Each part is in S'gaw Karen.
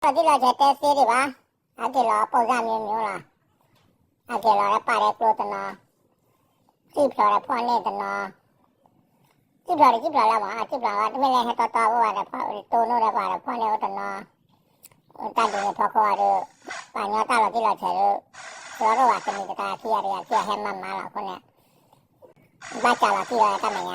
လီၤတံၢ်လီၤဆဲးတဲသ့ဒံးဘၣ်, အက့ၤလီၤပိၢ်စၢ်မံၤမံၤလီၤ, အက့ၤလီၤဒီးပာ်ဒီးကျိတနီၤ, စံၣ်ဖျိးဒီးဖီၣ်န့ၢ်တနီၤ, စံၣ်ဖျိးဒီးစံၣ်ဖျိးလၢမး အစံၣ်ဖျိးဝဲတမ့ၢ်လၢဟဲတီတီအိၣ်ဝဲဒီးဖီၣ်တိၢ်နီၣ်ဒီးပှၤဒီးဖီၣ်န့ၢ်အိၣ်တနီၤ, တၢ်ဒ်န့ၣ်ဖီခိၣ်အီၤဒီး, ပှၤညီတၢ်လီၤတံၢ်လီၤဆဲးဒီး, သရိာ်ရိၣ်ဘၣ်တနံၤတကါခံဂၤတဂၤခံဂၤဟဲမၤမၤလီၤအဃိန့ၣ်, ဘၣ်ကးလီၤတံၢ်လီၤတၢ်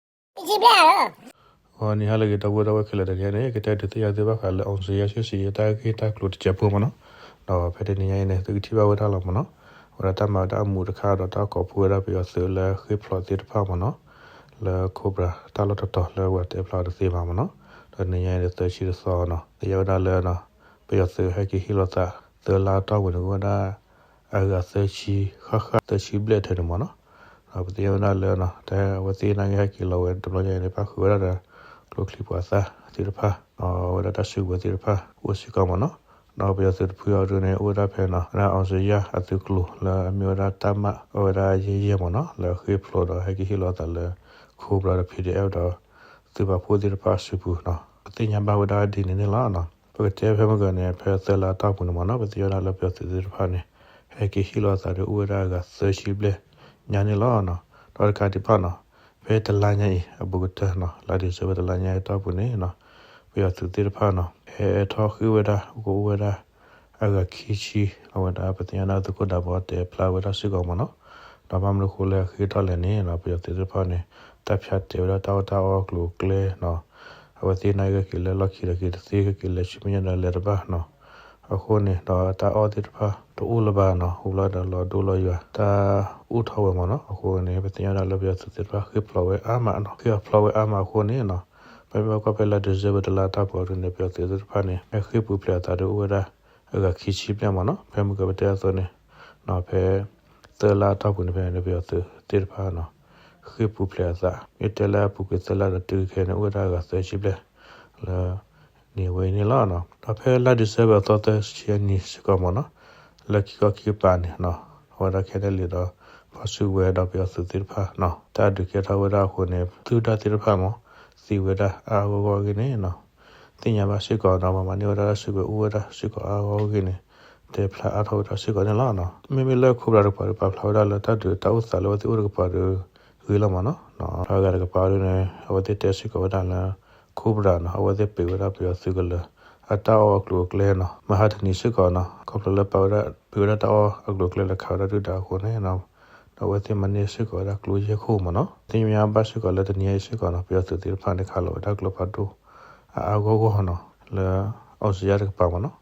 မဲာ်ညါလီၤ, တဆံဘျဲၣ်ဧါလီၤ ဂီၤနံၤဟါလၢအဂ့ၤ ဒီပုၢ်ဝဲၢ်ခဲလၢာ်တက့ၢ်န့ၣ် ကတဲဒုးသ့ၣ်ညါသုဘၣ်ဃးလၢ အောင်ဇေယျ စစ်ဆင်ရေး တၢ်ဂ့ၢ်တၢ်ကျိၤတစဲးဖိမ့ၢ်နီၤ, ဒီးဖဲတနံၤညါအံၤန့ၣ် သုကထံၣ်ဘၣ်ဝဲဒၣ်လီၤမ့ၢ်နီၤ, အဝဲဒၣ်တၢ်မၤဝဲဒၣ်အမူးတခါဒီးတၢ်ကိးဖှိၣ်ဝဲဒၣ်ပယီၤသုးလၢဃ့ၢ်ဖျိးသ့ၣ်တဖၣ်မ့ၢ်နီၤ, လၢ Cobra တၢ်လီၢ်တတီၤလၢပှၤတဲဖျါအီၤတသ့ဘၣ်မ့ၢ်နီၤ, ဒီးနံၤညါအံၤဒီးသၢဆံတသီနီၤ သ့ၣ်ညါဝဲဒၣ်လၢ ပယီၤသုးဟဲက့ၤဟ့ၣ်လီၤသး သၢလါအတီၢ်ပူၤန့ၣ် အိၣ်ဝဲဒၣ် အဂၤသၢဆံဃၣ်ဃၣ် သၢဆံဘျဲၣ်ထဲန့ၣ်မ့ၢ်နီၤ, ဒီးပသ့ၣ်ညါဝဲဒၣ်လၢ တၢ်အဝဲသ့ၣ်နာ်က့ဟဲက့ၤလီၤဝဲတဘျီညါအံၤန့ၣ် ပၣ်ဃုာ်ဝဲဒၣ်ဒီး ကျိချံမျိာ်သၣ်သ့ၣ်တဖၣ်, အဝဲဒၣ်တၢ်စုကဝဲၤသ့ၣ်တဖၣ်အိၣ်စ့ၢ်ကီးမ့ၢ်နီၤ, ဒီးပယီၤသုးတဖုအံၤဒ်န့ၣ် အိၣ်ဝဲဒၣ်ဖဲနီၤ ဝဲဒၣ် အောင်ဇေယျ အသုးကျိၤလၢအမ့ၢ်ဝဲဒၣ်တၢ်မၣ်အဝဲဒၣ်ယဲၢ်ယဲၢ်မ့ၢ်နီၤ လၢဃ့ၢ်ဖျိးဒီးဟဲက့ၤဟ့ၣ်လီၤသးလၢ Cobra ဒီး PDF ဒီး သုးပာ်ဖှိၣ်သ့ၣ်တဖၣ်အစုပူၤနီၤ ပသ့ၣ်ညါဘၣ်ဝဲဒၣ်ဒ်န့ၣ်န့ၣ်လီၤ. ပကတဲဖဲမုၢ်ဂီၤန့ၣ် ဖဲသၢလါအတီၢ်ပူၤန့ၣ်မ့ၢ်နီၤ ပသ့ၣ်ညါဝဲဒၣ်လၢပယီၤသုးသ့ၣ်တဖၣ်န့ၣ် ဟဲက့ၤဟ့ၣ်လီၤသးဒီးအိၣ်ဝဲဒၣ်အဂၤသၢဆံဘျဲၣ်ညါန့ၣ်လီၤ. ဒီးတကးဒံးဘၣ်နီၤ ဖဲတလါညါအံၤ အဘူးကတၢၢ်နီၤ လါ December တလါညါအံၤအတီၢ်ပူၤန့ၣ်နီၤ ပယီၤသုးသ့ၣ်တဖၣ်နီၤ ဟဲထီၣ်ဃ့ၢ်ဝဲဒၣ် ကအိၣ်ဝဲဒၣ် အဂၤခံဆံ အဝဲဒၣ်ပသ့ၣ်ညါဒၣ်သုးခိၣ်ဒးဘီတဲဖျါဝဲဒၣ်စ့ၢ်ကီးမ့ၢ်နီၤ, ဒီးဘၣ်မနုၤအဃိလၢအဃ့ၢ်ထီၣ်လဲၣ်န့ၣ်နီၤ ပယီၤသုးသ့ၣ်တဖၣ်န့ၣ် တၢ်ဖၠးတဲာ်ဝဲဒၣ်တၢ်အီၣ်တၢ်အီအကျိၤအကျဲနီၤ, အဝဲသ့ၣ်နာ်က့ဂ့ၤက့ၤလၢလီၢ်ခံဒီးက့ၤတသ့ ဂ့ၤက့ၤလၢဆူမဲာ်ညါဒီးလဲၤတဘၣ်နီၤ, အဃိန့ၣ် ဒီးတၢ်အီၣ်သ့ၣ်တဖၣ်တအိၣ်လၢၤဘၣ်နီၤ ဟူဘျီဒီးလီၤဒိလီၤယွၤ တၢ်အိၣ်ထီၣ်ဝဲမ့ၢ်နီၤ, အဃိန့ၣ် ပသ့ၣ်ညါဒၣ်လၢပယီၤသုးသ့ၣ်တဖၣ်ဃ့ၢ်ဖျိးဝဲအါမးနီၤ ဃ့ၢ်အဖျိးဝဲအါမးအဃိန့ၣ်နီၤ ပမ့ၢ်ဘၣ်ကွၢ်ဖဲလါ December တလါအတီၢ်ပူၤအံၤန့ၣ် ပယီၤသုးသ့ၣ်တဖၣ်န့ၣ် ဟဲဃ့ၢ်ပူၤဖျဲးအသးဒီးအိၣ်ဝဲဒၣ် အဂၤခံဆံဘျဲၣ်မ့ၢ်နီၤ, ဖဲမုၢ်ဂီၤပတဲအသိးန့ၣ် ဖဲ သၢလါအတီၢ်ပူၤန့ၣ် ဖဲန့ၣ် ပယီၤသုးသ့ၣ်တဖၣ်နီၤ ဃ့ၢ်ပူၤဖျဲးအသး မ့ၢ်တဲလၢအပူၤကွံာ်သၢလါဒီးတုၤခဲန့ၣ် အိၣ်ဝဲဒၣ်အဂၤသၢဆံဘျဲၣ် လၢ နံၤဝဲအံၤန့ၣ်လီၤ. ဒီးဖဲလါ December အသီသၢဆံအနံၤစ့ၢ်ကီးမ့ၢ်နီၤ လၢခံခီခံကပၤန့ၣ်နီၤ အဝဲဒၣ် ခဲန့ၣ်လံဒီး ဖီၣ်စုကဝဲၤဒီးပယီၤသုးသ့ၣ်တဖၣ်နီၤ တၢ်ဒုးကဲထီၣ်ဝဲဒၣ်အဃိန့ၣ် သုးဒၣ်သ့ၣ်တဖၣ်မ့ၢ် သံဝဲဒၣ်အါအါဂီၢ်ဂီၢ်အဂ့ၢ်န့ၣ်နီၤ သ့ၣ်ညါဘၣ်စ့ၢ်ကီးနီၤ ပှၤမၤန့ၢ်ဝဲဒၣ်တၢ်စုကဝဲၤအိၣ်ဝဲဒၣ်စ့ၢ်ကီးအါအါဂီၢ်ဂီၢ်အဂ့ၢ်န့ၣ် တဲဖျါအါထီၣ်ဝဲဒၣ်စ့ၢ်ကီးန့ၣ်လီၤ. မ့မ့ၢ်လၢ Cobra တကပၤဒီး ပာ်ဖျါဝဲဒၣ်လၢတၢ်ဒုးတၢ်အိၣ်သးလၢအဝဲသ့ၣ်အိၣ်တကပၤဒီး ဂ့ၤလီၤမ့ၢ်နီၤ ဒီးအဂၤတကပၤဒ်န့ၣ် အဝဲသ့ၣ်တဲစ့ၢ်ကီးဝဲဒၣ်လၢ Cobra နီၤ အဝဲသ့ၣ်ပံးဝဲဒၣ်ပယီၤသုးကလၢၤ အတၢ်အီၣ်အကျိၤအကျဲနီၤ မဟါတနံၤစ့ၢ်ကီးနီၤ ခီဖျိလၢပာ်ဝဲဒၣ် ပံးဝဲဒၣ်တၢ်အီၣ်အကျိၤအကျဲလၢခးဝဲဒၣ်ဒုၣ်ဒါအဃိန့ၣ်နီၤ ဒီးအဝဲသ့ၣ်မၤန့ၢ်စ့ၢ်ကီးဝဲဒၣ်ကျိယဲၢ်ခိၣ်မ့ၢ်နီၤ သ့ၣ်ညါဘၣ်စ့ၢ်ကီးလၢတနံၤအံၤစ့ၢ်ကီးနီၤ ပယီၤသုးသ့ၣ်တဖၣ်န့ၣ် ခးလီၤဝဲဒၣ်ကျိဖးဒိၣ် အါအါဂီၢ်ဂီၢ်နီၤ လၢ အောင်ဇေယျ တကပၤမ့ၢ်နီၤ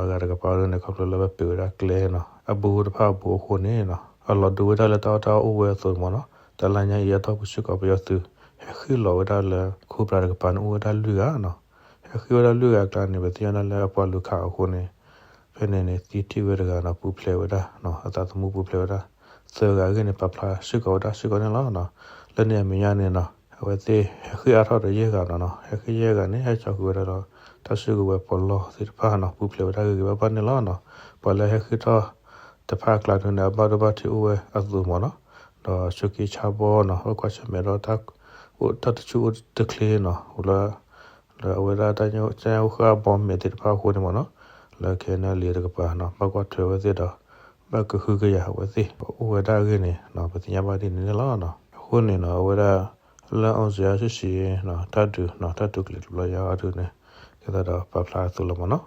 အဂၤတကပၤဒ်န့ၣ် ခီဖျိလၢပပံးဝဲဒၣ်ကျဲနီၤ အဘူးတဖၣ်အဘူးအဃိန့ၣ်နီၤ အလီၤဒိဝဲဒၣ်လၢတၢ်အီၣ်တၢ်အီအိၣ်ဝဲအသိးမ့ၢ်နီၤ တလါညါအံၤအတီၢ်ပူၤစ့ၢ်ကီး ပယီၤသုး ဟဲဃ့ၢ်လီၤဝဲဒၣ်လၢ Cobra တကပၤန့ၣ် အိၣ်ဝဲဒၣ်လွံၢ်ဂၤနီၤ ဟဲဃ့ၢ်ဝဲဒၣ်လွံၢ်ဂၤအကျါန့ၣ် ပသ့ၣ်ညါဒၣ်လၢအပှၤလူၤခးအဃိန့ၣ် ဖဲန့ၣ်န့ၣ် သံထံၣ်ဝဲတဂၤနီၤ ပူၤဖျဲးဝဲဒၣ်နီၤ အသးသမူပူၤဖျဲးဝဲဒၣ် သၢဂၤအဂ့ၢ်န့ၣ် ပာ်ဖျါစ့ၢ်ကီးဝဲဒၣ်စ့ၢ်ကီးန့ၣ်လီၤ. လၢန့ၣ်အမဲာ်ညါန့ၣ်နီၤ အဝဲသ့ၣ်ဟဲဃ့ၢ်အါထီၣ်ဒီးယဲၢ်ဂၤနီၤနီၤ ဟဲဃ့ၢ်ယဲၢ်ဂၤန့ၣ် ဟဲကၠီဃုာ်ဝဲဒၣ်ဒီး တၢ်စုကဝဲၤပီးလီသ့ၣ်တဖၣ်နီၤ ပူၤဖျဲးဝဲဒၣ်ဂ့ၤဂ့ၤဘၣ်ဘၣ်န့ၣ်လီၤနီၤ. ပှၤလၢဟဲဃ့ၢ်ထီၣ်တဖၣ်အကျါဒ်န့ၣ် အဘၣ်ဒိဘၣ်ထံးအိၣ်ဝဲအသိးမ့ၢ်နီၤ ဒီးဆိးက့ဆါဘီနီၤ အိၣ်ကွၢ်ဆၢၣ်မဲာ်ဒီး တၢ်တဆူၣ်အိၣ်တချ့နီၤ အိၣ်လၢ လၢအဝဲဒၣ်တၢ်ညၣ်ဃၢ်ဘီမဲာ်သ့ၣ်တဖၣ်အဃိန့ၣ်မ့ၢ်နီၤ လၢ ခဲန့ၣ်လံ တကပၤနီၤ ဘၣ်ကွၢ်ထွဲဝဲသ့ၣ်ဒီး ဘၣ်ကဟုကယာ်အဝဲသ့ၣ် ပအိၣ်ဝဲဒၣ်အဂ့ၢ်န့ၣ် ပသ့ၣ်ညါဘၣ်ဒ်န့ၣ်န့ၣ်လီၤ. အဃိန့ၣ်နီၤ အဝဲဒၣ် လၢ အောင်ဇေယျ စစ်ဆင်ရေး တၢ်ဒုးနီၤ တၢ်ဒုးကျဲၤတဘျီညါအံၤဒ်န့ၣ် ကဲသးဒီးပာ်ဖျါအသိးလီၤမ့ၢ်နီၤ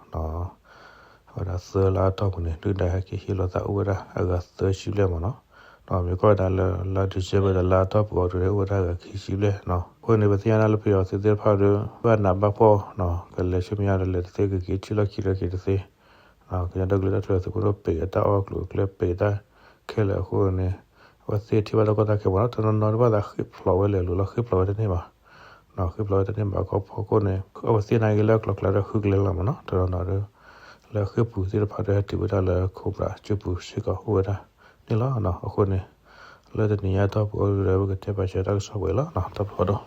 အဝဲဒၣ်သၢလါအတီၢ်ပူၤန့ၣ် ဒုၣ်ဒါဟဲက့ၤဟ့ၣ်လီၤသးအိၣ်ဝဲဒၣ်အဂၤသၢဆံဘျဲၣ်မ့ၢ်နီၤ. ဒီးမ့ၢ်ကွၢ်ဝဲဒၣ်လၢ လါ December တလါအတီၢ်ပူၤအံၤဒ်န့ၣ် အိၣ်ဝဲဒၣ်အဂၤခံဆံဘျဲၣ်နီၤ. အဃိန့ၣ် ပသ့ၣ်ညါဒၣ်လၢပယီၤသုးသ့ၣ်တဖၣ်ဒီး ဘၣ်နးဘၣ်ဖှီၣ်နီၤ ကလဲၤဆူမဲာ်ညါဒီးလဲၤတသ့ ကက့ၤထံၣ်လီၢ်ခံလီၢ်ခံတသ့ ကညီဒီကလုာ်တၢ်ထူၣ်ဖျဲးသုးမုၢ်ဒိၣ် ပံးအတၢ်အီၣ်အကျိၤအကျဲ ပံးတၢ်ခဲလၢာ်အဃိန့ၣ် အဝဲသ့ၣ်ထံၣ်ဘၣ်တၢ်ကီတၢ်ခဲမ့ၢ်နီၤ တနီၤနီၤဒ်ဘၣ်သးဃ့ၢ်ဖျိးဝဲလဲၤလိၤလီၤ ဃ့ၢ်ဖျိးဝဲတန့ၢ်ဘၣ် ဃ့ၢ်ဖျိးဝဲတန့ၢ်ဘၣ်ခီဖျိအဃိန့ၣ် အဝဲသ့ၣ်နာ်က့လၢအကျိၤအကျဲဒီးဃုကျဲလီၤမ့ၢ်နီၤ တနီၤနီၤဒီး လၢဃ့ၢ်ပူၤသ့ၣ်တဖၣ်ဒီးဟဲတုၤဝဲဒၣ်လၢ Cobra စုပူၤစ့ၢ်ကီးအိၣ်ဝဲဒၣ်န့ၣ်လီၤ. အဃိန့ၣ် လၢတနံၤညါအတီၢ်ပူၤအံၤဒီး ပကတဲပာ်စၢၤတၢ်ကစီၣ်ပှဲၤလီၤ တၢ်ဘျုးဒိၣ်